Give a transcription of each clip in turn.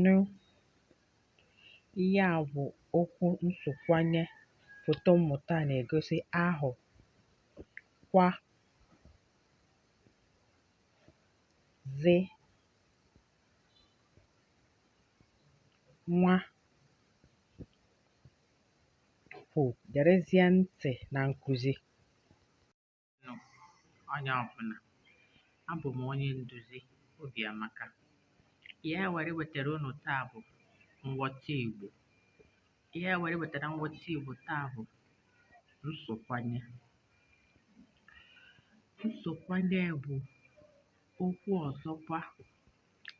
Nụ. Ihe a bụ okwu nsokwanye foto mmụta a na-egosi ahụ, kwa, zị, nwa, kwụ. Gerezie ntị na nkụzi. Nụ onye ọbụla. Abụ m onye nduzi Obiamaka. Ihe e were wetara unu taa bụ nghọta Igbo. Ihe e were wetara nghọta Igbo taa bụ nsokwanye. Nsokwanye bụ okwu ọzọkwa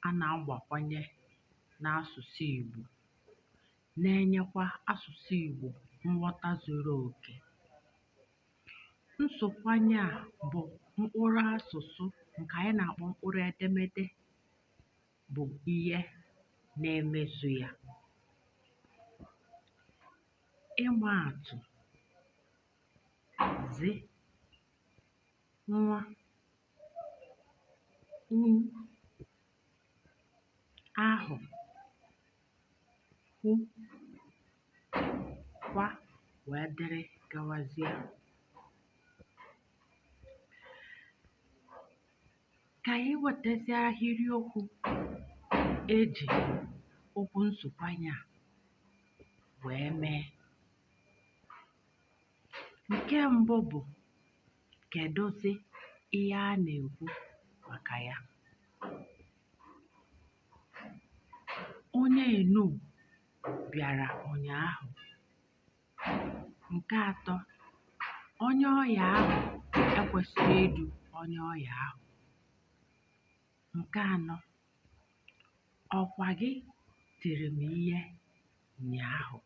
a na-agbakwanye n'asụsụ Igbo na-enyekwa asụsụ Igbo nghọta zuru oke. Nsokwanye a bụ mkpụrụ asụsụ nke anyị na-akpọ mkpụrụ edemede bụ ihe na-emezu ya. Ịma atụ: zi, nwa, un, ahụ, kwu, kwa wee dịrị gawazie. Ka anyị wetazie ahịrịokwu e ji okwu nsokwanye a wee mee. Nke mbụ bụ kedụzị ihe a na-ekwu maka ya? Onye enu bịara ụnyaahụ. Nke atọ, onye ọya ahụ ekwesịrọ idu onye ọya ahụ. Nke anọ, ọkwa gị tiri m ihe ụnyaahụ.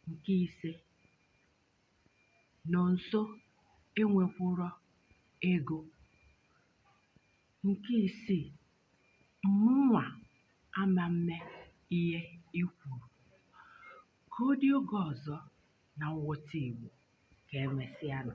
Nke ise, Nonso enwekwurọ ego. Nke isii, mụnwa ama mme ihe i kwuru. Ka ọ dị oge ọzọ na Nghọta Igbo. Ka emesịanụ.